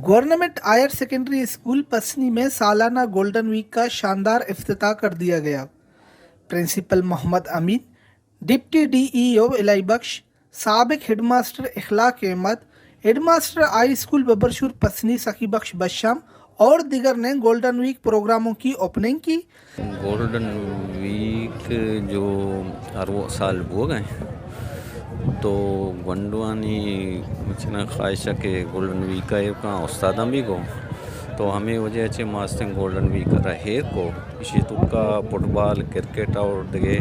Government higher secondary school Pasni میں سالانہ golden week کا شاندار افتتاح کر دیا گیا۔ Principal Muhammad Amin, deputy D E O Elahi Bakhsh, سابق head master Akhlaq Ahmed, head master high school Babarshor Pasni Sakhi Bakhsh بشام اور دیگر نے گولڈن ویک پروگراموں کی اوپننگ کی۔ گولڈن ویک جو ہر وہ سال بوگ ءَ اِنت، تو گونڈوانی مچنا خواہش ہے کہ گولڈن ویک کا ایک استاداں بھی گو، تو ہمے وجہ چہ ما استیں گولڈن ویک ءَ را ہیر کو، ایشی توکا فٹبال، کرکٹ اور دگہ،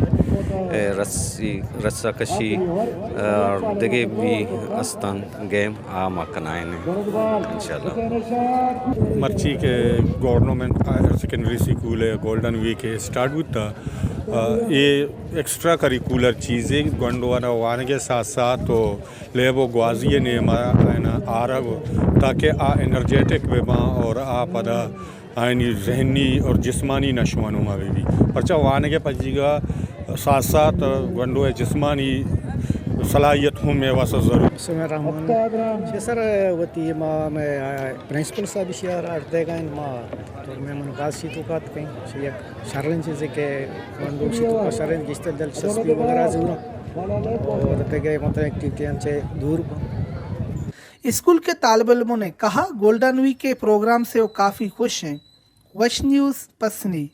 اے، رسی، رسہ کشی اور دگہ بھی استان گیم آ ما کنائیں انشاءاللہ۔ مرچی کہ گورنمنٹ ہائر سیکنڈری اسکول ءِ گولڈن ویک اسٹارٹ بوتا، آ، اے ایکسٹرا کریکولر چیزے، گونڈوانا وانگ ءِ ساتھ ساتھ تو لیب و گوازی ءِ نیما آیانا آرگ، تاکہ آ انرجیٹک بہ باں اور آ پدا آیانی ذہنی اور جسمانی نشو و نما بہ بی۔ پرچا وانگ ءِ پجیگا ساتھ ساتھ گونڈو ءِ جسمانی صلاحیت ہم مئے واسطہ ضرور۔ بسم اللہ الرحمن الرحیم۔ جی سر، وتی ما، مئے پرنسپل صاحب اشی ءَ را اڈ دیگا اِنت، ما تو مئے من باز چی تو کات کئیں، چی یک شریں چیزے کہ گونڈو اشی تو شریں گیشتر دلچسپی وغیرہ زورا اور دگہ مطلب ایکٹیویٹی ہم چہ دور با۔ اسکول کے طالب علموں نے کہا، گولڈن ویک کے پروگرام سے وہ کافی خوش ہیں۔ وش نیوز پسنی۔